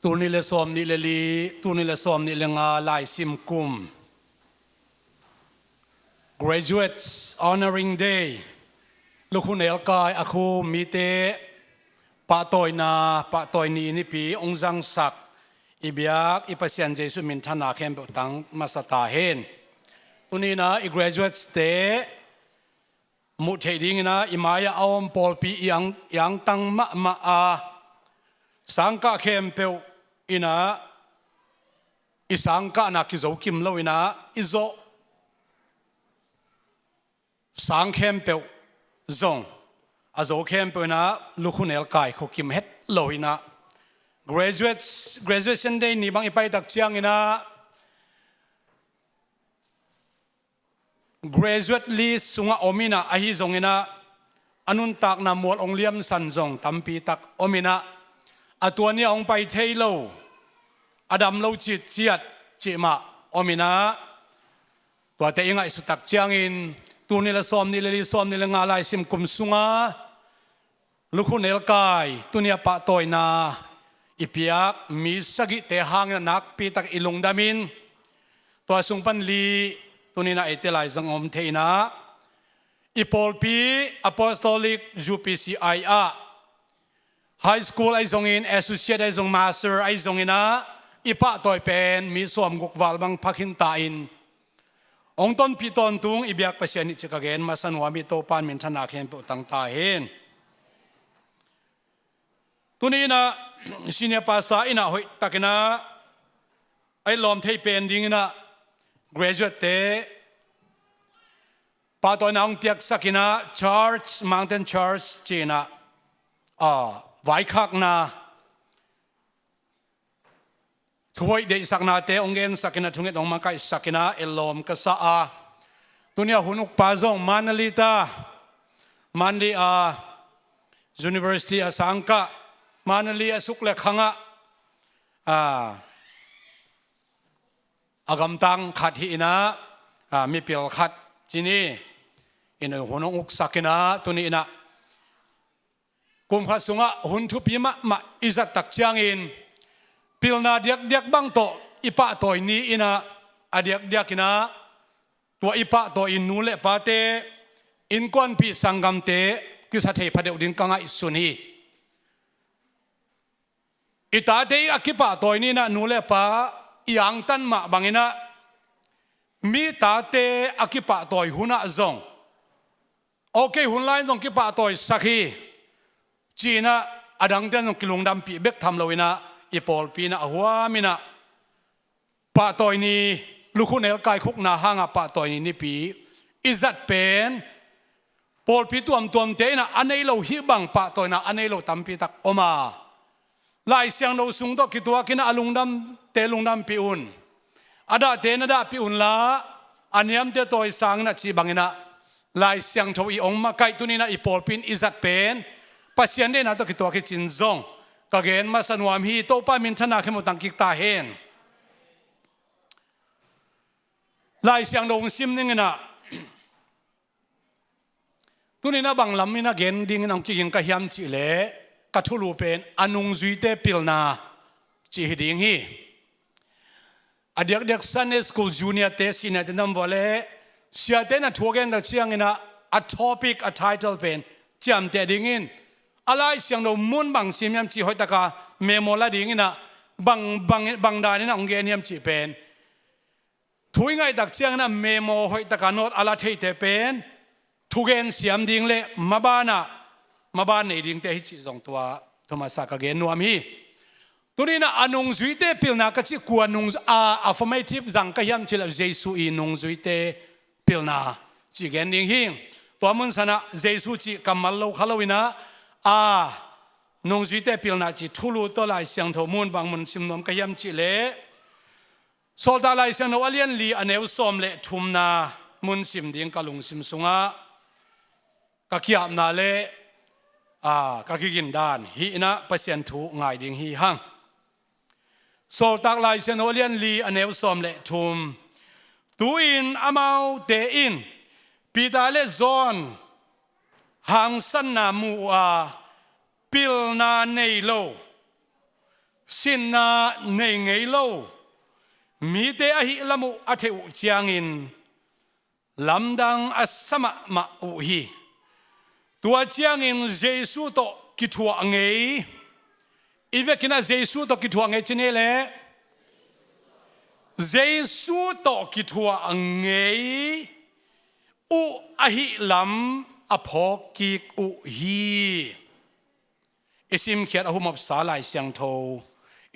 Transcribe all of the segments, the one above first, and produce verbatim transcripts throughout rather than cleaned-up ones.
Tuni le sawm nih le li, tuni le sawm nih le nga laisim kum, Graduates Honoring Day, lukhu nelkai a khu mite pahtawina, pahtawi ni nipi hong zangsak i biak i Pasian Jesuh minthanna khempeuh tang masa ta hen. Tuni-in ah i graduates te muh theih dingin ah i mai-ah a om pawlpi i ang, i angtang mahmah a, sangkah khempeuh in ah i sangkahna kizo kim lo in ah i zawh sang khempeuh zong a zo khempeuh in ah lukhu nelkai khu kim het lo in ah, graduates, graduation day ni bang i pai tak ciangin ah graduate list sungah om in ah, ahi zongin ah a nuntakna mual hong liamsan zong tampi tak om in ah, a tua ni-a hong pai thei lo, a dam lo citciat cih mah om in ah, tuate i ngaihsut tak ciangin tuni le sawm nih le li, sawm nih le nga laisim kum sunga lukhu nelkai tuni-a pahtawina i piak mi sagihte hangin a nakpi tak i lungdam in, tua sung pan li tuni-in ah eite laizang om thei in ah, i pawlpi Apostolic U P C I ah high school ahi zongin, associate ahi zong, master ahi zongin ah i pahtawi pen mi sawmguk val bang pha khin ta in, hong tonpih tawntung i biak Pasian hi cih ka gen masa nuam hi. Topa in minthanna khempeuh tang ta hen. Tuni-in ah senior pastor in ah hoih takin ah a i lawm thei pen dingin ah graduate te pahtawina hong piaksak in ah, church, Mountain Church ci-in ah, ah, vaikhakna thuhoih deihsaknate hong gensak in ah, thunget hong makaihsak in ah, a i lawm ka sa a, tuni-a hun ukpa zong Manali ta, Manali a university a sangkah, Manali a suk le khangah, ah, a gamtang khat hi in ah, ah, mipil khat ci ni in hun hong uksak in ah, tuni-in ah kum khat sungah hun thupi mahmah i zat tak ciangin pilna diakdiak bang tawh i pahtawi ni in ah, a diakdiak in ah tua i pahtawi in nu le pate, innkuanpih sanggamte kisa thei phadeuh ding ka ngaihsun hi. I tate i a kipahtawi ni in ah nu le pa i angtan mah bangin ah mi tate a kipahtawi hun ah zong, okay, hun lai-in zong kipahtawisak hi ci-in ah, a dangte in zong kilungdampih bek tham lo in ah, i pawlpi in ah a huam in ah pahtawi ni, lukhu nelkai khukna hangah pahtawi ni nipi i zat pen pawlpi tuamtuamte in ah a nei lo hi bang pahtawina a nei lo tampi tak om a, Lai Siangtho sung tawh kituak in ah a lungdamte lungdampih un, a dahte na dahpih unla, a niamte tawisang in ah ci bangin ah Lai Siangtho i hong makaih, tuni-in ah i pawlpi in i zat pen Pasian deihna tawh kituak hi cin zong ka gen masa nuam hi. Topa minthanna khempeuh tang kik ta hen. Lai Siangtho hong sim ning in ah, tuni-in ah bang lam in ah gen dingin hong kiging ka hiam cih leh, ka thulu pen a nungzuite pilna cih hi ding hi. A diakdiak Sunday school junior te, senior te na om vua leh, siate in ah thu a gen tak ciangin ah a topic, a title pen ciamteh dingin, a Lai Siangtho mun bang sim hiam cih hoih taka memo la dingin ah, bang, bang, bang danin ah hong gen hiam cih pen thu i ngaih tak ciangin ah memo hoih taka note a la theite pen thugen siam ding le maban ah maban nei dingte hi cih zong tua thu masa ka gen nuam hi. Tuni-in ah a nungzuite pilna ka cih, kua nung, a, affirmative zang ka hiam cih leh Jesu i nungzuite pilna cih gen ding hi. Tua mun san ah Jesu cih kammal lo kha lo in ah, a nungzuite pilna cih thulu tawh Lai Siangtho mun bang mun sim nuam ka hiam cih leh, Sawltak Lai Siangtho a lian li a neu sawm le thumna mun sim ding ka lungsim sungah ka kiapna le, aa, ka kigin dan hi in ah Pasian thu ngai ding hi hang. Sawltak Lai Siangtho a lian li a neu sawm le thum. Tu-in amaute in Peter le John hangsanna mu uh a, pilna nei lo, sinna nei ngei lo mite ahih lam uh a theih uh ciangin lamdang a sa mahmah uh hi. Tua ciangin Jesu tawh kithuah ngei, i vekin ah Jesu tawh kithuah ngei ci ni leh, Jesu tawh kithuah ngei uh ahih lam a phawk kik uh hi. I simkhiat a humopsa Lai Siangtho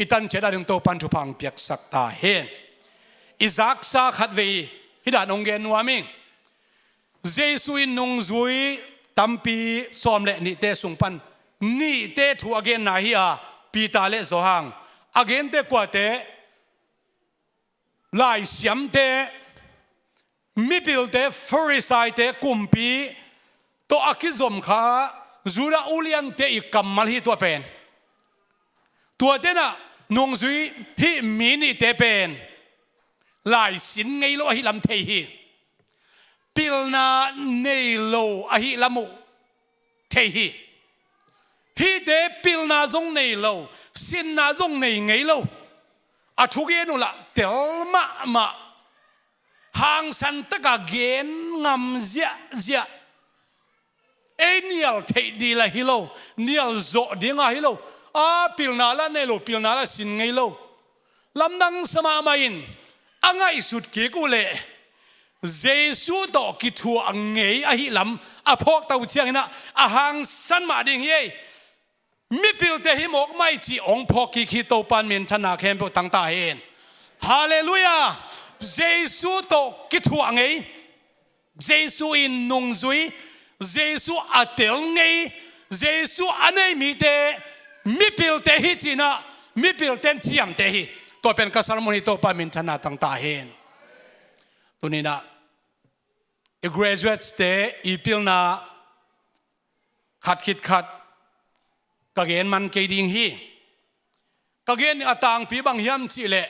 i tan ciat a ding Topan thupha hong piaksak ta hen. I zaksa khatvei hih dan hong gen nuam ing. Jesu in nungzui tampi sawm le nihte sung pan nihte thu a genna hi a, Peter le Johan, a gente kuate, laisiamte, mipilte, Pharisaite, kumpi tawh a kizom kha Judah uliante i kammal hi tua pen. Tuate in ah nungzui hih mi nihte pen laisin ngei lo ahih lam thei hi. Pilna nei lo ahih lam uh thei hi. Hihte pilna zong nei lo, sinna zong nei ngei lo. A thugen uh lah tel mahmah, hangsan taka gen ngam ziahziah. Ei nial theih ding lah hi lo, nial zawh ding ah hi lo. A pilna lah nei lo, pilna lah sin ngei lo. Lamdang sa mahmah in a ngaihsut kik uh leh Jesu tawh kithuah ngei ahih lam a phawk ta uh ciangin ah a hangsan mah ding hi ei. Mipilte hi mawk mah hi cih hong phawk kik hi. Topan minthanna khempeuh tang ta hen. Halleluiah. Jesu tawh kithuah ngei, Jesu in nungzui, Jesu a tel ngei, Jesu a nei mite mipilte hi ci-in ah mipilte in ciamteh hi. Tua pen ka sermon hi. Topa minthanna tang ta hen. Tuni-in ah i graduates-te i pilna khat khit khat ka gen man kei ding hi. Ka gen a tangpi bang hiam cih leh,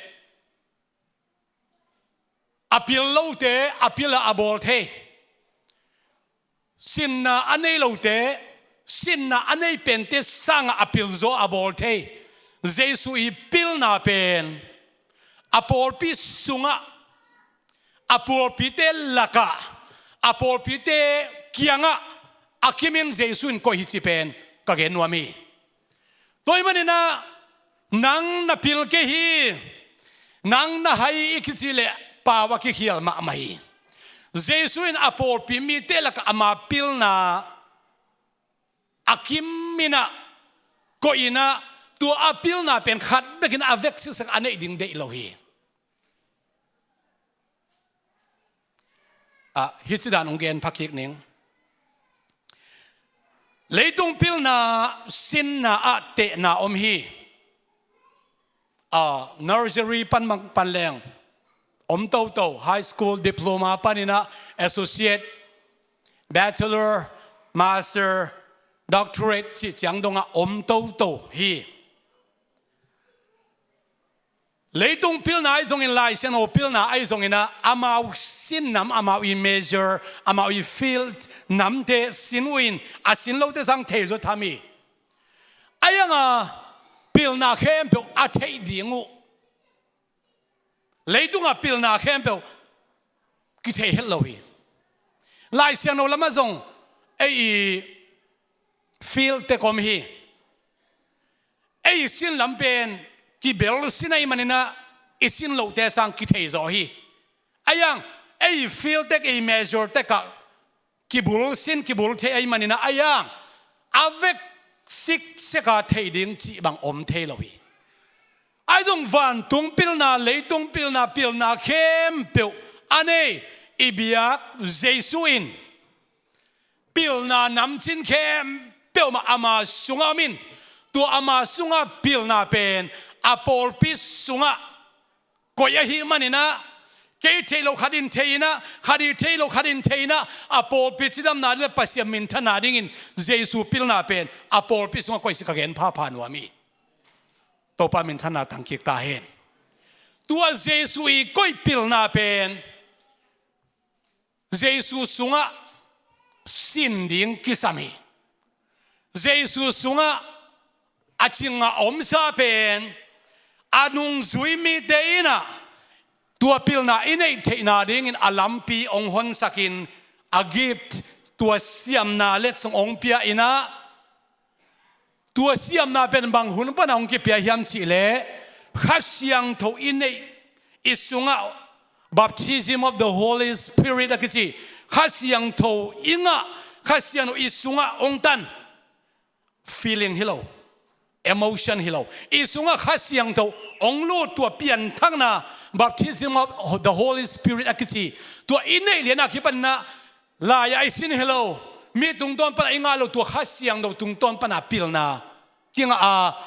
a pil lote a pil a, a bawl thei. Sinna a nei lote, sinna a nei pente sangah a pil zaw a bawl thei. Jesu i pilna pen a pawlpi sungah, a pawlpite lakah, a pawlpite kiangah a kimin Jesu in koih hi cih pen ka gen nuam hi. Tua ahih manin ah nang na pil kei hi, nang na hai hi i kici leh pau a kikhial mahmah hi. Jesu in a pawlpi mite lakah ama pilna a kimin ah, koih in ah, tua a pilna pen khat bekin a vek siksak a neih ding deih lo hi. Ah, hih ci dan hong gen pha kik ning. Leitung pilna sinna ah tehna om hi. Ah, nursery pan mang pan leng om toto, high school diploma panin ah associate, bachelor, master, doctorate cih ciang dongah om toto hi. Leitung pilna ahi zongin, Lai Siangtho pilna ahi zongin ah, amau sin nam, amau i major, amau i field namte sin uh in, a sin lote sang thei zaw tham hi. Ahi hangah pilna khempeuh a theih ding uh, leitungah pilna khempeuh kithei het lo hi. Lai Siangtho lamah zong ei i field tek om hi. Ei i sin lam pen kibel sin ahih manin ah i sin lohte sang kithei zaw hi. Ahi hang ei i field tek, ei i major tekah kibul sin, kibul thei ahih manin ah, ahi hang a vek siksek a theih ding cih bang om thei lo hi. Ahi zong vantung pilna, leitung pilna, pilna khempeuh a nei i biak Jesu in pilna namcin khempeuh mah ama sungah om in, tua ama sungah pilna pen a pawlpi sungah koih ahih manin ah, kei theih loh khat in thei in ah, khat i theih loh khat in thei in ah, a pawlpi cidamna ding le Pasian minthanna dingin Jesu pilna pen a pawlpi sungah koih cih ka gen phapha nuam hi. Topa minthanna tang kik ta hen. Tua Jesu i koih pilna pen Jesu sungah sin ding kisam hi. Jesu sungah a cingah omsa pen a nungzui mite in ah tua pilna i neih theihna dingin a lampi hong honsakin, a gift, tua siamna letsong hong pia in ah, tua siamna pen bang hun pan a hong kipia hiam cih leh, Kha Siangtho i neih, i sungah baptism of the Holy Spirit a kici, Kha Siangtho i ngah, Kha Siangtho i sungah hong tan, feeling hi lo, emotion hi lo, i sungah Kha Siangtho hong lut, tua pianthakna, baptism of the Holy Spirit a kici, tua i neih lian a kipan in ah, lai-ah i sin hi lo, mi tungtawn pan a i ngah lo, tua Kha Siangtho tungtawn pan a pilna kingah a,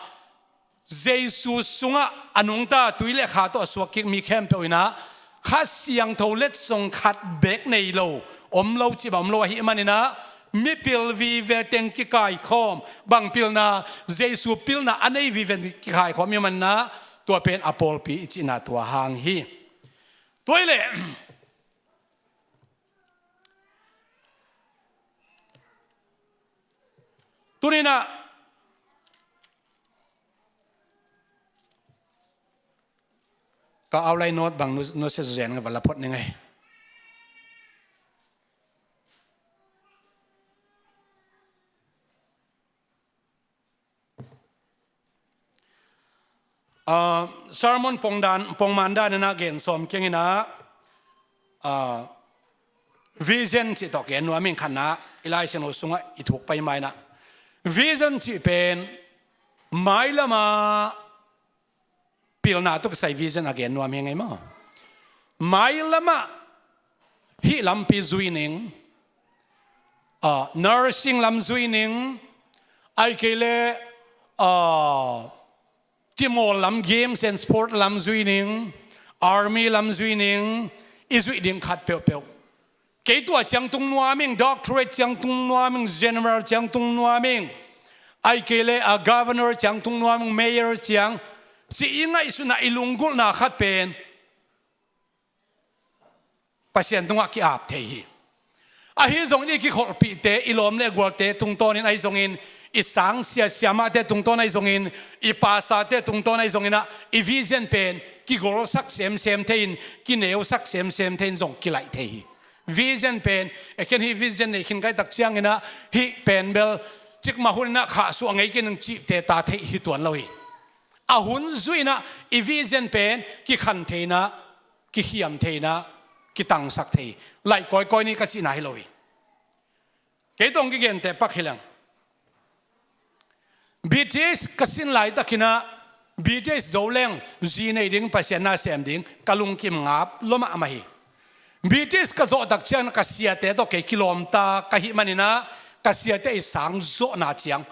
Jesu sungah a nungta tui le kha tawh a suak kik mi khempeuh in ah Kha Siangtho letsong khat beek nei lo om lo cih bang om lo ahih manin ah, mipil vive teng kikaikhawm, bang pilna, Jesu pilna a nei vive teng kikaikhawm ahih manin ah, tua pen a pawlpi i cihna tua hang hi. Tua hi leh, tuni in ah ka outline note bang nu, nu se zen nga va la phot ning ei. Ah, sermon pongdan, pongman dan in ah gen sawm keng in ah, ah, vision cih tawh gen nuam ing. Khatna, i Lai Siangtho sungah i thuk pai ma in ah, vision cih pen mailam a pilna tawh kisai vision a gen nuam hi ing ei maw. Mailam ah hih lampi zui ning, ah, nursing lam zui ning, ahih kei leh, ah, kimawl lam, games and sport lam zui ning, army lam zui ning, i zuih ding khat peuhpeuh. Kei tua ciang tung nuam ing, doctorate ciang tung nuam ing, general ciang tung nuam ing, ahih kei leh a governor ciang tung nuam ing, mayor ciang, ci i ngaihsutna, i lunggulhna khat pen Pasian tungah ki-ap thei hi. Ahi zongin i kikholhpihte, i lawm le gualte tungtawnin ahi zongin, i sangsia siamahte tungtawn ahi zongin, i pastorte tungtawn ahi zongin ah, i vision pen kigolsak semsem thei-in, kineusak semsem thei-in zong kilaih thei hi. Vision pen, e ken hih vision nei khin ka hih tak ciangin ah, hih pen bel cikmah hun in ah khahsuah ngei kei ning cihte ta theih hi tuan lo hi. A hun zui in ah i vision pen kikhan thei in ah, kikhiam thei in ah, kitangsak thei hi. Laih kawikawi ni ka cihna hi lo hi. Kei tawh kigente pak hi leng, B T S ka sin laitakin ah, B T S zo leng zi nei ding, Pasian na sem ding ka lungkim ngap lua mahmah hi. B T S ka zawh tak ciang ka siate tawh kei kilawmta ka hih manin ah, ka siate i sang zawhna ciang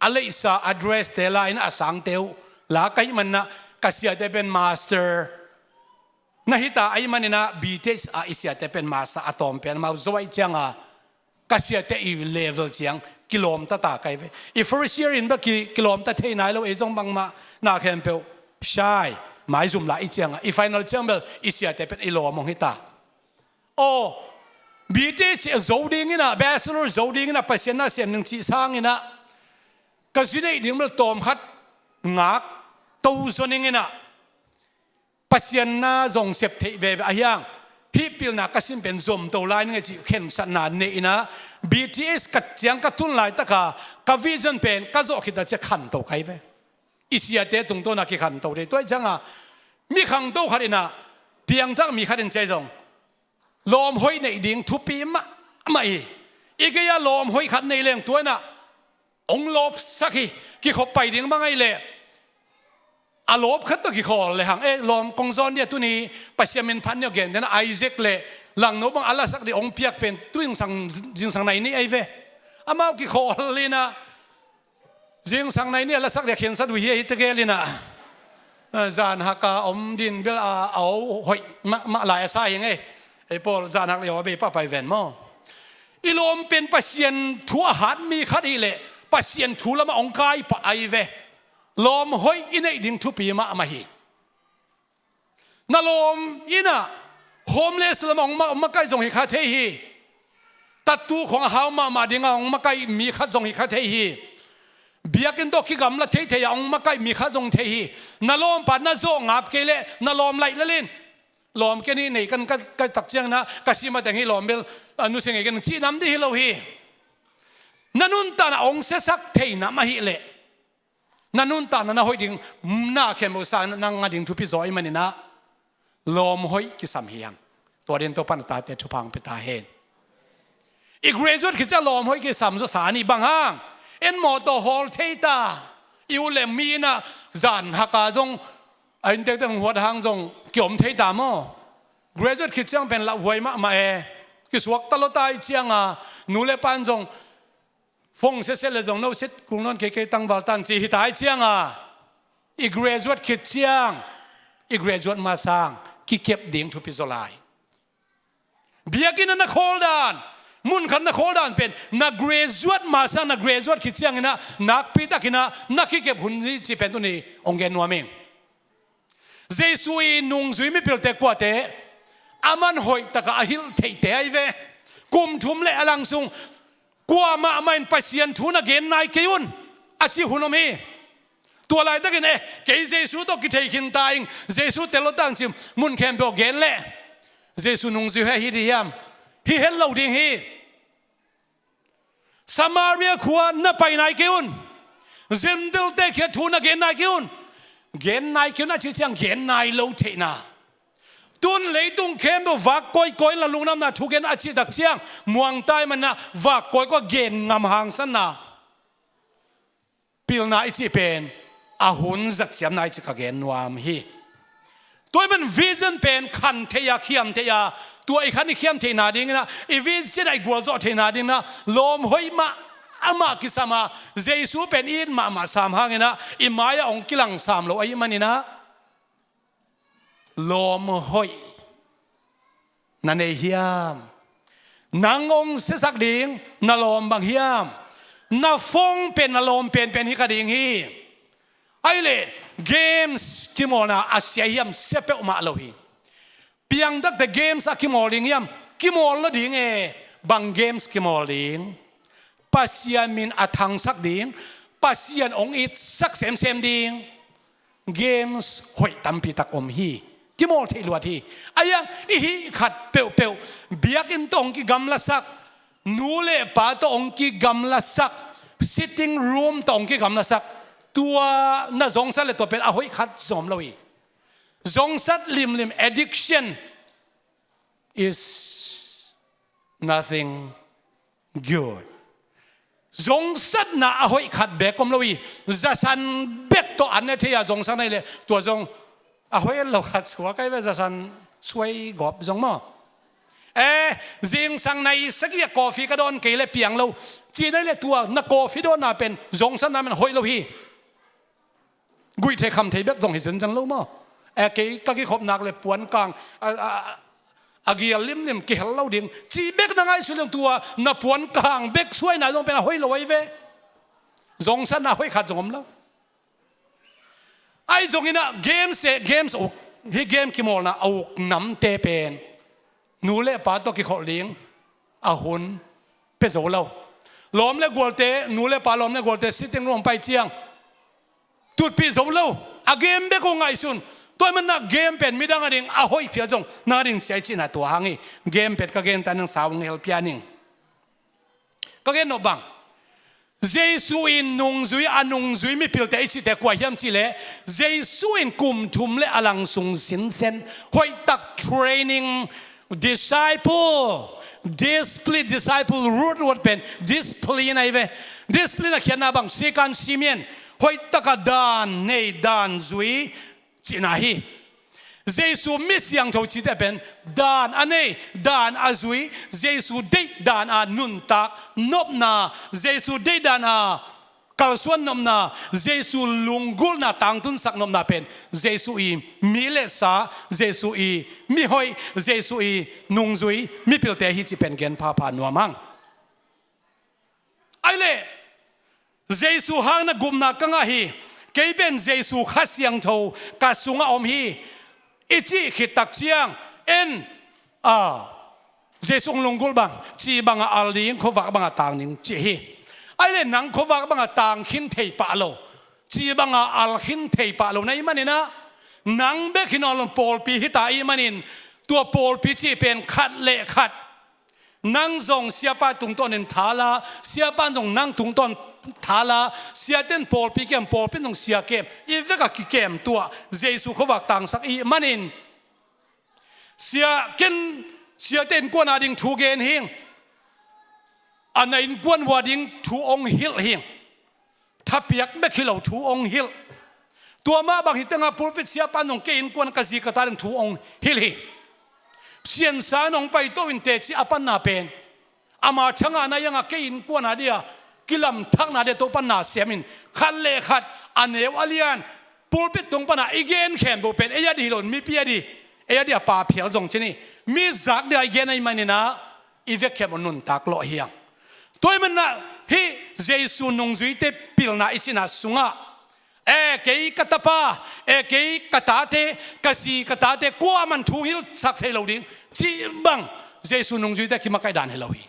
a leihsa, a dress-te la in ah a sangte uh la ka hih manin ah, ka siate pen master na hita ahih manin ah, B T S ah i siate pen master a tawm pen, amau zo ahih ciangin ka siate i level ciang kilawmta ta ka hi ve. I first year in bel ki, kilawmta thei nai lo, ei zong bangmah na khempeuh shy, maizum la i ciangin, i final ciang bel i siate pen i lawm hong hita. Aw, B T S zo dingin ah, bachelor zo dingin ah, Pasian na sem ning cih sangin ah, ka zi neih ding bel tawm khat ngak to zaw ning in ah, Pasian na zong sep theih veve ahi hang, hih pilna ka sin pen zom to lai ning e cih khensatna nei in ah, B T S ka ciang ka tun laitak a, ka vision pen ka zawh khit a ciang khanto ka hi ve. I siate tungtawn a kikhanto ding. Tua ahih ciangin mi khangto khat in ah, piangthak mi khat in ci-a zong lawm hoih neih ding thupi mahmah hi. I gei ah lawm hoih khat nei leng tua in ah hong lawpsak hi. Kikhop pai ding bang ahih leh a lawp khat tawh kikhawl le hang, eh, lawm kong zawn dia tuni, Pasian min phat ni aw, gen den ah, Isaac le Langno bang a lasak ding hong piak pen tu zingsang, zingsang nai ni ahi ve. Amau kikhawl in ah, zingsang nai ni a lasak dia khensat uh hi, hi tegel in ah, eh, zanhak a om ding bel a, a au hoih mahmah lai a sa hi ing ei. Ei pawl zanhak le aw bei pahpah hi ven maw. I lawm pen Pasian thu a hat mi khat hi leh, Pasian thu lamah hong kai pah ahi ve. Lawm hoih i neih ding thupi mahmah hi. Na lawm in ah homeless lamah hong ma-, hong makaih zong hi kha thei hi. Tattoo khong a hau mahmah dingin hong makaih mi khat zong hi kha thei hi. Biakinn tawh kigamla theithei a hong makaih mi khat zong thei hi. Na lawmpa na zawh ngap kei leh na lawm laih lel in. Lawm kei ni nei kan ka, ka tak ciangin ah ka sim a teng hi lawm bel, a, nusia ngei kei ning cih nam ding hi lo hi. Na nuntakna hong siasak thei nam ahih leh na nuntakna na hoih ding, na khempeuh sang na ngah ding thupi zaw ahih manin ah lawm hoih kisam hi hang. Tua dingin Topa'n a tate thupha hong pia ta hen. I graduate khit ciang lawm hoih kisam zawsa ni, bang hang? En mawtaw hawl thei ta. I u le mi in ah zan hak a zong, a inntekte hong huat hang zong kiom thei ta maw? Graduate khit ciang pen lauhuai mahmah e. Kisuak ta lua ta ahih ciangin nu le pa'n zong phone siasia le zong no sit kul nawn kei, kei tangval tan ci hi ta ahih ciangin i graduate khit ciang, i graduate ma sang kikep ding thupi zaw lai. Biakinn ah na khawl dan, mun khat na khawl dan pen na graduate ma sang, na graduate khit ciangin ah nakpi takin ah na kikep hun hi cih pen tuni hong gen nuam ing. Jesu i nungzui mipilte kuate, aman hoih takin a hilh theihte ahi ve. Kum thum le a lang sung kuamah mah in Pasian thu na gen nai kei un, a ci hun om hi. Tua laitakin, eh, kei Jesu tawh kithei khin ta ing, Jesu tel lo tang cih mun khempeuh gen leh Jesu nungzui hi ding hiam? Hi het lo ding hi. Samaria khua na pai nai kei un. Gentile-te kiang thu na gen nai kei un. Gen nai kei un a cih ciang gen nai lo theihna. Tun leitung khempeuh vak kawikawi in la lungdamna thu gen a cih tak ciang muang ta ahih manin ah vak kawikawi gen ngam hangsanna, pilna i cih pen a hun zat siamna i cih ka gen nuam hi. Tua ahih manin vision pen khan thei a, khiam thei a, tua i khan i khiam theihna dingin ah, i vision ah i gualzawh theihna dingin ah lawm hoih mah amah kisam a, Jesu pen i it mahmah sam hangin ah i mai-ah hong kilang sam lo ahih manin ah lawm hoih na nei hiam? Nang hong siasak ding na lawm bang hiam? Na phone pen na lawm penpen hi kha ding hi. Ahih leh games kimawlna a sia hiam? Sia peuhmah lo hi. Piangthakte games a kimawl ding hiam? Kimawl lo ding e. Bang games kimawl ding? Pasian min a thangsak ding, Pasian hong itsak semsem ding games hoih tampi tak om hi. Kimawl theih luat hi. Ahi hang i hih khat peuhpeuh, biakinn tawh hong kigamlasak, nu le pa tawh hong kigamlasak, sitting room tawh hong kigamlasak, tua na zongsat le tua pen a hoih khat zong om lo hi. Zongsat limlim, addiction is nothing good. Zongsatna a hoih khat bek om lo hi. Zasan bek tawh an ne thei a zongsat na hih leh tua zong a hoih lo khat suak ahi ve, zasan suai gawp zong maw? Eh, zingsang nai sagih a coffee ka dawn kei leh piang lo ci na hih leh tua na coffee dawnna pen zongsatna pen hoih lo hi. Guih thei kham thei bek zong hi zenzen lo maw? Eh, kei ka kikhop nak le puan kang a, a, a gial limlim kihel lo ding ci bek na ngaihsut leng tua na puan kang bek suaina zong pen a hoih lo ahi ve. Zongsatna hoih khat zong om lo. Ahi zongin ah games, eh, games uk, hih game kimawlna a uk namte pen nu le pa tawh kikholh ding a hun pia zo lo. Lawm le gualte, nu le pa lawm le gualte sitting room pai ciang tutpih zo lo. A game bek uh ngaihsun. Tua ahih manin game pen midang a ding a hoih phial zong nang a ding sia hi cihna tua hang hi. Game pen ka gen ta ning, sau ngel pia ning. Ka gen nop bang, Jesu in nungzui, a nungzui mipilte i cihte kua hiam cih leh, Jesu in kum thum le a lang sung sinsen hoihtak training, disciple, discipline, disciple root word pen discipline ahi ve. Discipline a khiatna bang, sikan simen, hoihtak a dan nei, dan zui cihna hi. Jesu mi siangtho cihte pen dan a nei, dan a zui, Jesu deih dan a nuntak nopna, Jesu deih dan a kalsuan nopna, Jesu lunggulhna tangtunsak nopna pen Jesu i mi le sa, Jesu i mi hoih, Jesu i nungzui mipilte hi cih pen gen phapha nuam hang. Ahih leh Jesu hang na gupna ka ngah hi. Kei pen Jesu Kha Siangtho ka sungah om hi, i cih khit tak ciang en, a, Jesu hong lunggulh bang, ci bangah al ding, khuavak bangah tang ding cih hi. Ahih nang khuavak banga tang khin thei pah lo, ci banga al khin thei pah lo na ih maninah, nang bek hi nawn lo, pawlpi hita ih manin, tua pawlpi cih pen khat le khat nang zong siapa tungtawnin thala, siapa zong nang tungtawn thala, siaten pawlpi kem, pawlpi zong sia kem, i veka kikem tuah Jesu khuavak tangsak ih manin, sia ken, siate innkuan a ding thu gen hing, a na innkuan uh a ding thu ong hilh hing. Thapiak bek hi lo thu ong hilh. Tua mah bang hi tengah pulpit siapa nong kei innkuan ka zi ka ta ding thu ong hilh hi. Siansa nong paito in teci a panna pen ama thanga na ianga kei innkuan a dia kilamthakna dia Topa na siamin khat le khat a neu a lian pulpit tung pana i gen khempeuh pen ei a di hi lo, mipi a di, ei a di a pa phial zong cini, mi zak dia i gen a i maninah i vekkhempeuh nuntak lawh hiang. Tua i manah hih Jesu nungzuite pilna i cina sungah, e kei ka tapa, e kei ka tate, ka zi ka tate kuaman thu hong hilhsak thei lo ding cih bang Jesu nungzuite kimakaih dan hi lo hi.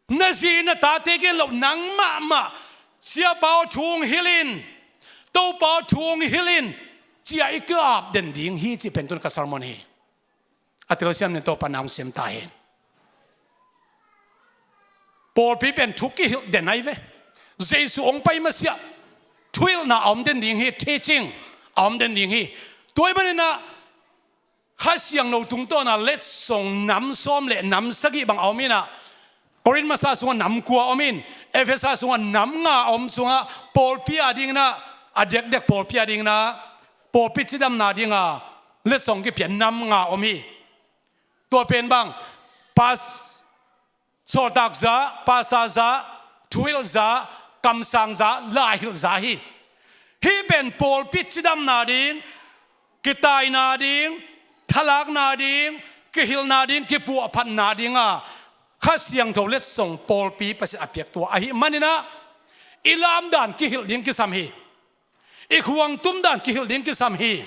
Na zi na tate gen loh nang mahmah siapa aw thu hong hilh in, Topa aw thu hong hilh in, cia i kiap den ding hi cih pen tun ka sermon hi. A telsiam nen Topa na hong siam ta hen. Pawlpi pen thu kihilh den ahi ve. Jesu hong pai masiah thuhilhna a om den ding hi, teaching a om den ding hi. Tua i maninah Kha Siangtho tungtawna letsong nam sawm le nam sagih bang a om inah, Korin masa sungah nam kua om in, Efesa sungah nam nga a om sungah pawlpi a dinginah, a dekdek pawlpi a dinginah, pawlpi cidamna dinga letsong kipia nam nga om hi. Tua pen bang, pas, sawltak za, pasta za, thuhilh za, kamsang za, laihilh za hi. Hih pen pawlpi cidamna ding, kitaina ding, thalakna ding, kihilhna ding, kipuahphatna dinga Kha Siangtho letsong pawlpi Pasian a piak tua ahih maninah i lamdan kihilh ding kisam hi. I khuang tum dan kihilh ding kisam hi.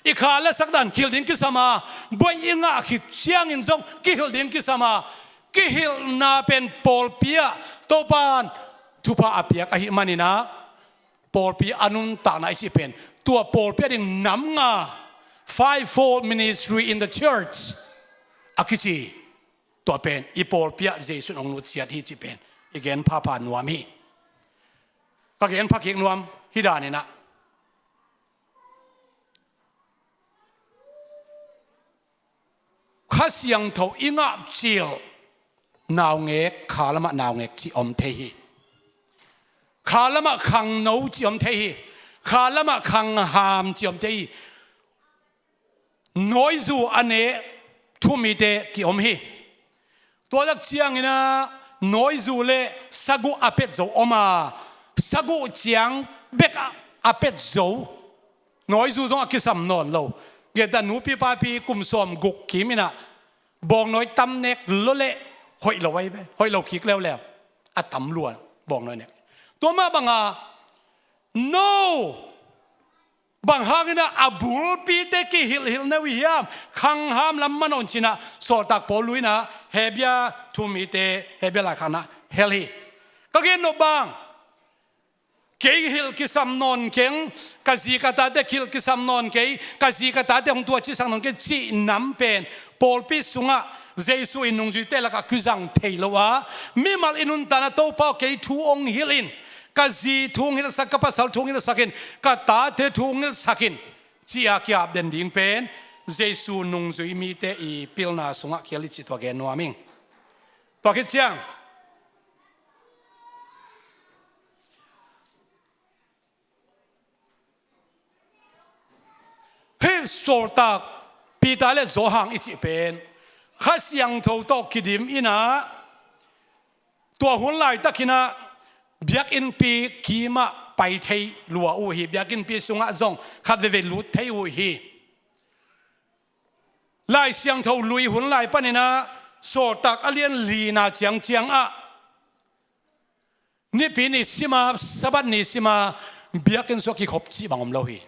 I kha lasak dan kihilh ding kisam a, buai i ngah khit ciangin zong kihilh ding kisam a, kihilhna pen pawlpi ah Topan thupha a piak ahih maninah, pawlpi a nuntakna i cih pen tua pawlpi a ding nam nga, fivefold ministry in the church a kici. Tua pen i pawlpi ah Jesu in hong nutsiat hi cih pen i gen phapha nuam hi. Ka gen phakik nuam hi daninah, Kha Siangtho i ngahcil naungek, kha lamah naungek cih om thei hi. Kha lamah khangno cih om thei hi. Kha lamah khangham cih om thei hi. Nawizu a ne thumite kiom hi. Tua lak cianginah nawizu le saguh a pet zo om a, saguh ciang bek a pet zo nawizu zong a kisam nawn lo. Geta nupi papi kum sawm guk kiminah bawngnawi tam nek lo le hoih lo ahi ve, hoih lo kik leuleu. A tam lua bawngnawi nek. Tua mah banga no, bang hanginah a bulpite kihilhhilh na uh hiam? Khangham lam manawn cinah sawltak Paul luinah Hebia thumite, Hebia laikhakna hel hi. Ka gen nop bang, kei hilh kisam nawn keng, ka zi ka tate hilh kisam nawn kei, ka zi ka tate hong tuacisak nawn kei cih nam pen pawlpi sungah Jesu in nungzuite lakah kizang thei lo a, mimal i nuntakna Topa aw kei thu hong hilh in, ka zi thu hong hilhsak, ka pasal thu hong hilhsak in, ka tate thu hong hilhsak in, ci-a kiap den ding pen Jesu nungzui mite i pilna sungah kial i cih tua gen nuam ing. Tua khit ciang hih sawltak Peter le Johan i cih pen Kha Siangtho tawh kidim inah tua hun laitakinah biakinnpi kimah pai thei lua uh hi. Biakinnpi sungah zong khat veivei lut thei uh hi. Lai Siangtho lui hun lai paninah sawltak a lian lina ciangciangah Nipi ni sima, Sabbath ni sima biakinn sungah kikhop cih bang om lo hi.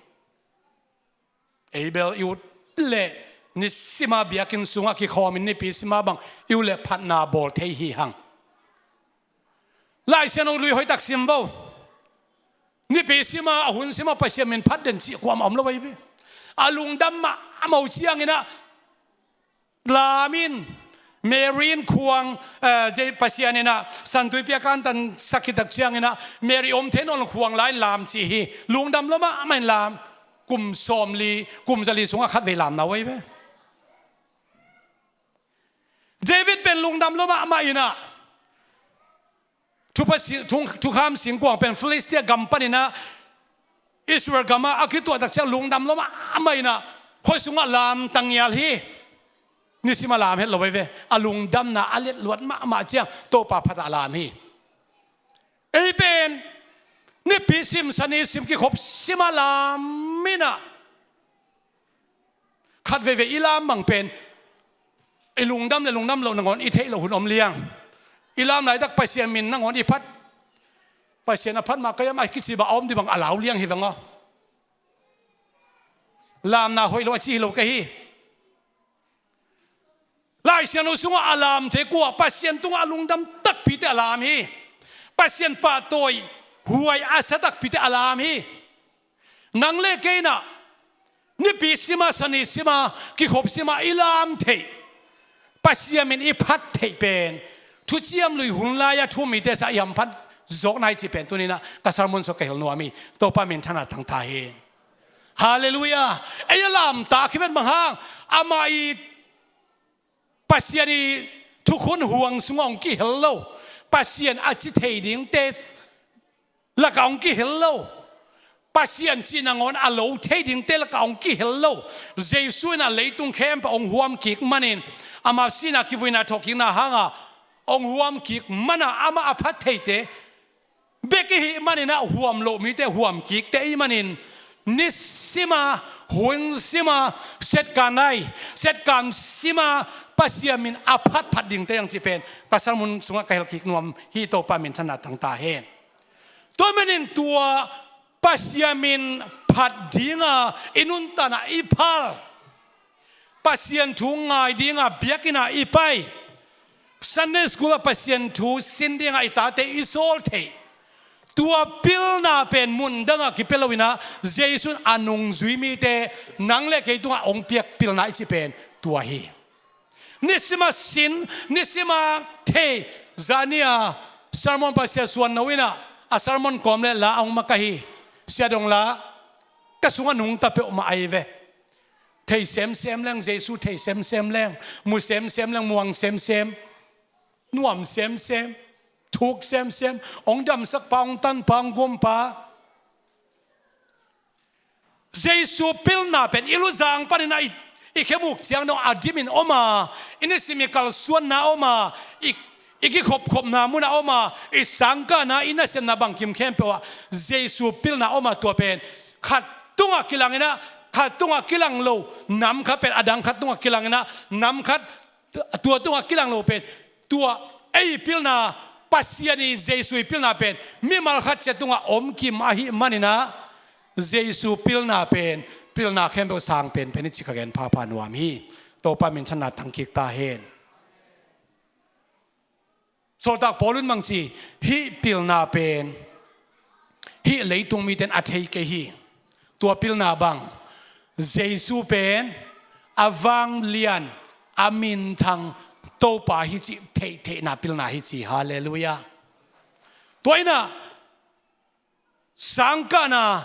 Ei bel i ut le ni sima biakinn sungah kikhawmin nipi sima bang i ut le phatna bawl thei hi hang. Lai Siangtho lui hoihtak sim vo. Nipi sima, a hun sima Pasian min phat den cih kuamah om lo ahi ve. A lungdam mahmah uh cianginah lam in, Mary in khuang, eh, zei Pasian inah Santuipi a kantan sak khit tak cianginah Mary om thei nawn lo khuang la in lam cih hi. Lungdam lo mahmah in lam. Kum sawmli, kum zali sungah khatvei lamna uh ahi ve. David pen lungdam lo mahmah inah thupha si-, thu-, thukham singkuang pen Filistia gam paninah Israel gamah a kituah tak ciang lungdam lo mahmah inah khua sungah lam tangial hi. Nisim a lam het lo veve. A lungdamna a letluat mahmah ciang Topa phatah a lam hi. Ei pen nipi sim, sani sim, kikhop sima lam inah khat veivei i lam bang pen i lungdam le lungdam loh nangawn i theih loh hun om liang. I lam laitak Pasian min nangawn i phat. Pasian a phat mah ka yam a kici bang a om dih bang a lau liang hi veng aw. Lamna hoih lo a ci hi lo ka hi. Lai Siangtho sungah a lam thei kua, Pasian tungah a lungdam takpite a lam hi. Pasian pahtawi huai a sa takpite a lam hi. Nang le kei inah nipi sima, sani sima, kikhop sima i lam theih, Pasian min i phat theih pen Thuciam Lui hun lai-a thu-um mite sa i hamphat zawkna hi cih pen tuninah ka sermon sungah ka hilh nuam hi. Topa min thanna tangta hi. Halleluiah. Ei a lamta khi vet bang hang, amah i Pasian i thukhun huang sungah hong kihel lo. Pasian a ci thei dingte lakah hong kihel lo. Pasian cih nangawn a lo thei dingte lakah hong kihel lo. Jesu in a leitung khempeuh hong huam kik manin, ama sihna, kivuina, thawhkikna hanga hong huam kik mana amah a phat theite bek i hih maninah huam loh mite huam kikte i hih manin, nisima, hun sima, setkan ai, setkan sima Pasian min a phatphat dingte ang cih pen ka sermon sungah ka hilh kik nuam hi. Topa min thanna tangta hen. Tua manin tua Pasian min phat dinga i nuntanah i phal, Pasian thu ngai dinga biakinn ah i pai, Sunday school ah Pasian thu sin dinga i tate i sawl theih, tua pilna pen mun dangah kipia loinah Jesu in a nungzui mite nang le kei tungah hong piak pilna i cih pen tua hi. Nisima sin, nisima thei. Zani-a sermon Pasian suan no inah a sermon kawm le la a hong makaih hi. Sia Dong La, ka sungah nungta peuhmah ahi ve. Thei semsem leng, Jesu thei semsem leng, mu semsem leng, muang semsem, nuam semsem, thuk semsem, hong damsakpa, hong tanpa, hong gumpa. Jesu pilna pen i luzang paninah i, i khemuk ciang dong a dimin om a, i nisim i kalsuanna om a, i, i kikhopkhopna munah om a, i sangkahna, i nasepna bangkim khempeuh ah Jesu pilna om a, tua pen khat tungah kilanginah khat tungah kilang lo, nam khat pen a dang khat tungah kilanginah nam khat tua tungah kilang lo pen tua ei pilna, Pasian i Jesu i pilna pen mimal khat ciat tungah om kim ahih maninah Jesu pilna pen pilna khempeuh sang penpen i ci ka gen phapha nuam hi. Topa min thanna tangkik ta hen. Sawltak Paul in bangci, hih pilna pen hih leitung mite in a thei kei hi. Tua pilna bang, Jesu pen a vanglian, a minthang Topa hi cih theihtheihna pilna hi ci. Halleluiah. Tua inah sangkahna,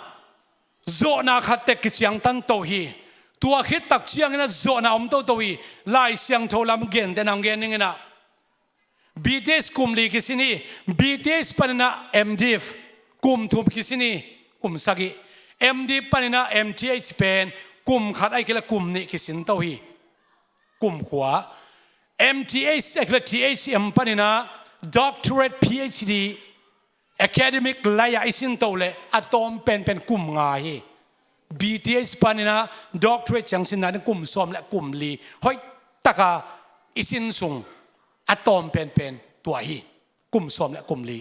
zawhna khat tek kiciangtan to hi. Tua khit tak cianginah zawhna om toto hi. Lai Siangtho lam gente nang gen ninginah B T H kum li kisin hi. B T H paninah M Div kum thum kisin hi. Kum sagih. M Div paninah M T H pen kum khat ahih kei leh kum nih kisin to hi. Kum kua. M T H ahih kei leh T H M paninah doctorate, P H D, academic lai-ah i sin to leh a tawm penpen kum nga hi. B T H paninah doctorate ciang sinna ding kum sawm le kum li. Hoihtaka i sin sung a tawm penpen tua hi. Kum sawm le kum li.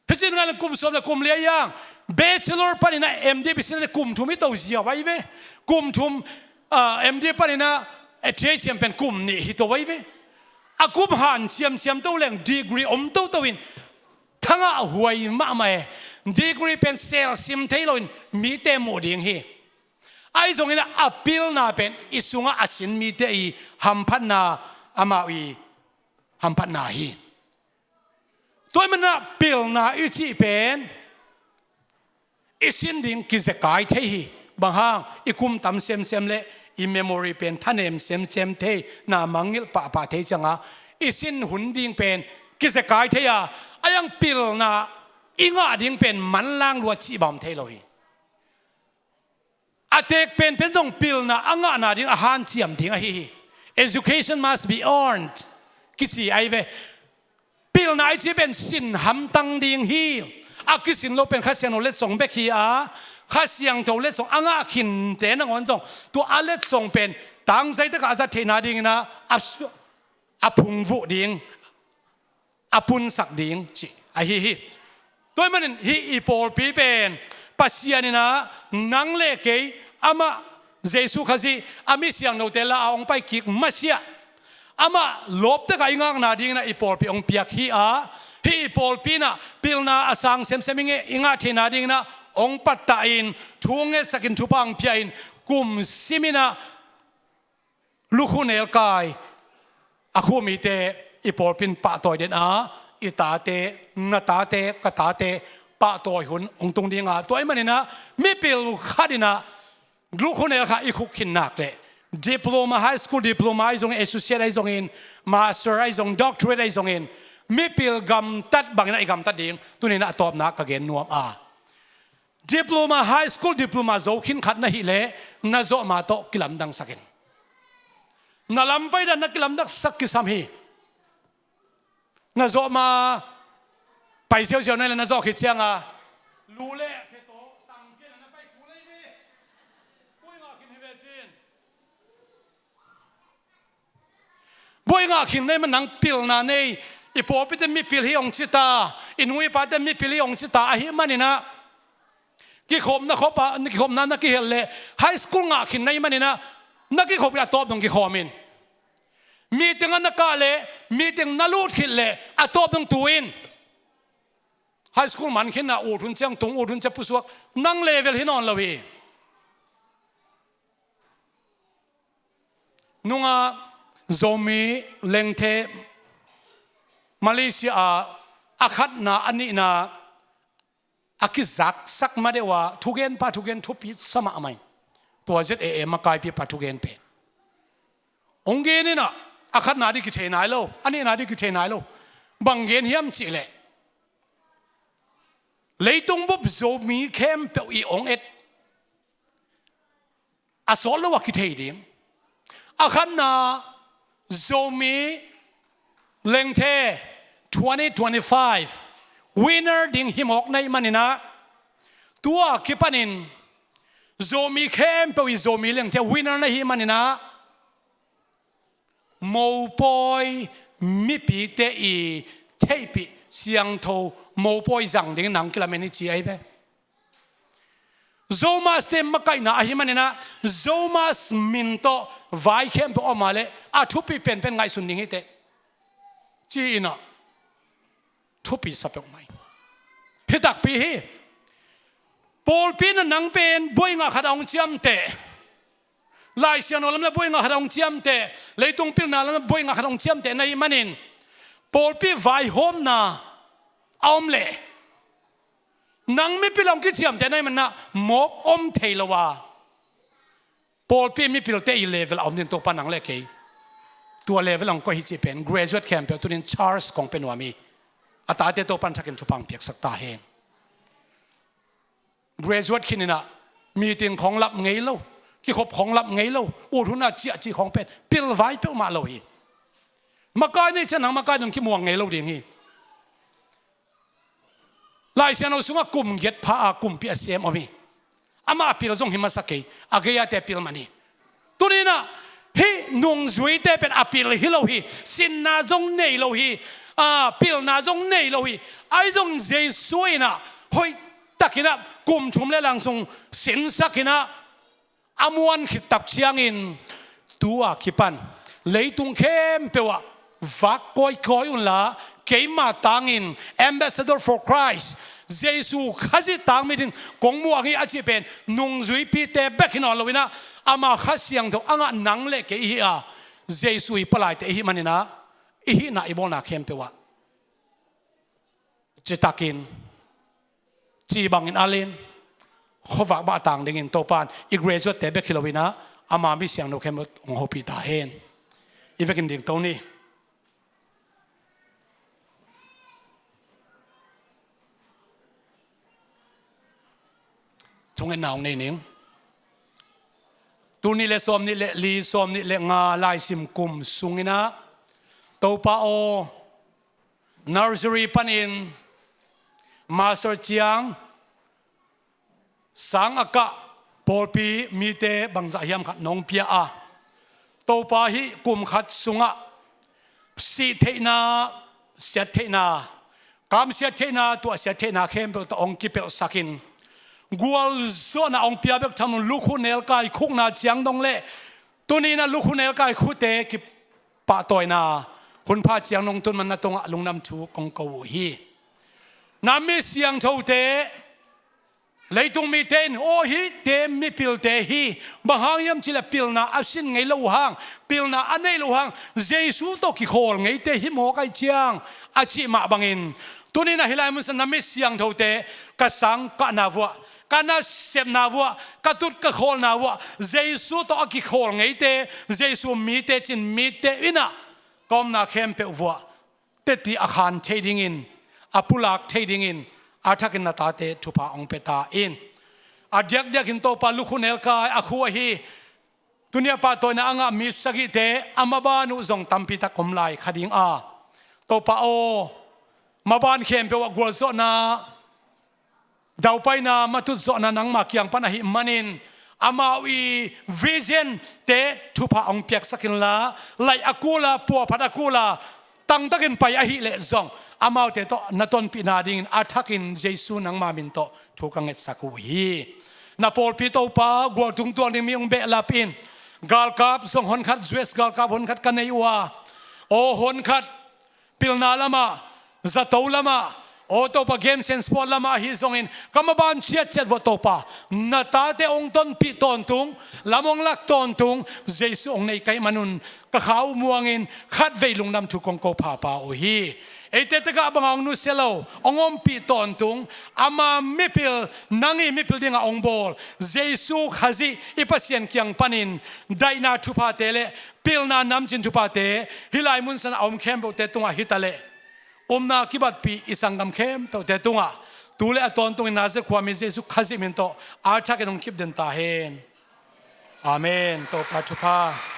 Hicin ngai le kum sawm le kum li a yang, bachelor paninah M D i sin le kum thum hi to ziau ahi ve. Kum thum, ah, M D paninah, eh, T H M pen kum nih hi to ahi ve. A kum han ciamciam to leng degree om toto in Thangah huai mahmah e. Degree pen selsim thei loin mite muh ding hi. Ahi zongin a pilna pen i sungah a sin mite i hamphatna, amau i hamphatna hi. Tua ahih manin a pilna i cih pen i sin ding kizekai thei hi. Bang hang, i kum tam semsem le i memory pen thanem semsem thei, na mangngilh pahpah thei cianga i sin hun ding pen kizekai thei a, a iang pilna i ngah ding pen manlang lua cih bang om thei lo hi. A tek penpen zong pilna a ngahna ding a hanciam ding ahi hi. Education must be earned kici ahi ve. Pilna i cih pen sin hamtang ding hi. A kisin lo pen Kha Siangtho letsong bek hi a, Kha Siangtho letsong a ngah khinte nangawn zong tua a letsong pen tangzai takah a zat theihna dingin a, a, a phungvuh ding, a punsak ding cih ahi hi. Tua ahih manin hih i pawlpi pen Pasian in a nang le kei amah Jesu Khazih a mi siangthote la a hong pai kik masiah amah lawptak a i ngakna dingin a i pawlpi hong piak hi a, hih i pawlpi in a pilna a sang semsem i ngah, i ngah theihna dingin a hong pattah in, thu hong ngetsak in, thupha hong pia in, kum sim in a lukhu nelkai a khu mite i pawlpi in pahtawi den a, i tate, na tate, ka tate pahtawi hun hong tung ding a, tua ahih manin a mipil khat in a lukhu nel kha i khuk khin nak leh diploma, high school diploma ahi zongin, associate ahi zongin, master ahi zongin, doctorate ahi zongin, mipil gamtat bangin a i gamtat ding tuni in a tawpna ka gen nuam a. Diploma, high school diploma zo khin khat na hih leh na zawh ma tawh kilamdangsak in. Na lam paidan na kilamdangsak kisam hi. Na zawh ma pai ziauziau na hih leh na zawh khit cianga lu le khe tawh tang kei na pai kul hi ve. Buai ngah khin hi ve cin. Buai ngah khin na hih man nang pilna nei, i pawlpite mipil hi hong ci ta, i nu i pate mipil hi hong ci ta ahih manin a kikhopna khop a, kikhopna na kihel leh high school ngah khin na hih manin a na kikhop leh a tawp dong kikhawm in. Meeting ah na kah leh, meeting na lut khit leh a tawp dong tu in. High school man khin na ut hun ciang tung, ut hun ciang pusuak, nang level hi nawn lo hi. Nungah Zomi Lengthe Malaysia ah a khatna a nihna a kizaksak ma deuh a thugenpa thugen thupi sa mahmah in. Tua Z A A makaipipa thugen pen hong gen in a, a khatna ding kithei nai lo, a nihna ding kithei nai lo. Bang gen hiam cih leh leitung bup Zomi khempeuh i hong et a sawt lo a kithei ding. A khatna Zomi Lengthe twenty twenty-five winner ding hi mawk na hih manin a, tua kipanin Zomi khempeuh i Zomi Lengthe winner na hih manin a, mopawi mipite i theihpih siangtho mopawi zang dingin nang kilamen hi ci ahi ve. Zomas te makaihna ahih manin a, Zomas min tawh vai khempeuh a om a leh a thupi penpen ngaihsun ding hi teh ci-in a thupi sa peuhmah hi. Hi takpi hi. Pawlpi in a nang pen buai ngah khat a hong ciamteh, Lai Siangtho lam le buai ngah khat a hong ciamteh, leitung pilna lam le buai ngah khat a hong ciamteh na hih manin pawlpi vaihawmna a om leh nang mipil a hong kiciamteh na hih manin a mawk om thei lo a, pawlpi mipilte i level a om ding Topa nang le kei tua level a hong koih hi cih pen graduate khempeuh tunin Charles kong pia nuam hi. A tate Topa in thakin thupha hong piaksak ta hen. Graduate khin in a meeting khawng lap ngei lo, kikhop khawng lap ngei lo, ut hun a ciah cih khawng pen pilvai peuhmah lo hi. Makai nei ciang nang makai dong kimuang ngei lo ding hi. Lai Siangtho sungah kum giat pha a kumpi a sem om hi. Amah a pil zong hi masa kei, a gei-ate pil man hi. Tuni in a hih nungzuite pen a pil hi lo hi, sinna zong nei lo hi, a pilna zong nei lo hi. Ahi zong Jesu in a hoihtakin a kum thum le lang sung sinsakin a a muan khit tak ciangin tu a kipan leitung khempeuh ah vak kawikawi unla keima tangin, ambassador for Christ, Jesu Khazih tangmi ding kong muang hi a cih pen nungzuipite bek hi nawn loinah ama Kha Siangtho a ngah nang le kei ihi a, Jesu i palaite ihi maninah, i hihna i bawlna khempeuh ah citakin, ci bangin alin, khuavak bah tang dingin Topan i graduate-te bek hi loinah ama mi siangtho khempeuh hong hopih ta hen. I vekin dingto ni. Thungetna hong nei ning. Tul nih le sawm nih le li, sawm nih le nga laisim kum sunginah Topa aw, nursery panin master ciang sang a kah pawlpi mite bangzah hiam khat nong pia a, Topa hih kum khat sungah sih theihna, siat theihna, kamsiat theihna, tuahsiat theihna khempeuh tawh hong kipelhsakin, gualzawhna hong pia bek tham lo, lukhu nelkai khukna ciang dong le tuninah lukhu nelkai khute kipahtawina hunpha ciang nong tun man na tungah lungdam thu kong ko uh hi. Na mi siangthote, leitung mite in, aw, hihte mipilte hi, bang hang hiam cihleh pilna a sin ngei lo uh hang, pilna a nei lo uh hang, Jesu tawh kikhawl ngeite hi mawk ai ciang a cih mah bangin, tuninah hih lai munsan na mi siangthote, ka sang kahna vuah, ka nasepna vuah, ka tut ka khawlna vuah Jesu tawh a kikhawl ngeite, Jesu mite cin mite innah ka omna khempeuh vuah teti a khan thei dingin, a pulak thei dingin, a thakin na tate thupha hong pia ta in. A diakdiakin Topa lukhu nelkai a khu ahi, tuni a pahtawina a ngah mi sagihte a maban uh zong tampitak om lai kha ding a, Topa aw, maban khempeuh ah gualzawhna, daupaina, matut zawhna nangma kiang pan ahih manin, amau i vision te thupha hong piaksak inla, laih a kula, puahphat a kula, tangtakin pai ahih leh zong amaute tawh na tonpihna dingin a thakin Jesu nangma min tawh thu ka ngetsak uh hi. Na pawlpi Topa, gualtung tuang ding mi hong behlap in. Galkap zong honkhat, U S galkap honkhat ka nei uh a, aw, honkhat pilna lamah, zato lamah, aw Topa, games and sport lamah ahi zongin ka maban ciatciat vuah Topa, na tate hong tonpih tawntung, lam hong lak tawntung, Jesu hong nei ka hih manun ka kha uh muangin khatvei lungdam thu kong ko phapha uh hi. Eite takah bangah hong nusia lo, hong ompih tawntung, ama mipil, nang i mipil dingah hong bawl Jesu Khazih i Pasian kiang panin daihna thuphate le pilna namcin thuphate hih lai munsan a om khempeuhte tungah hi taleh, upna kibatpih i sanggam khempeuhte tungah tu le a tawntungin Nazareth khuami Jesu Khazih min tawh a thakin hong kipden ta hen. Amen. Topa thupha.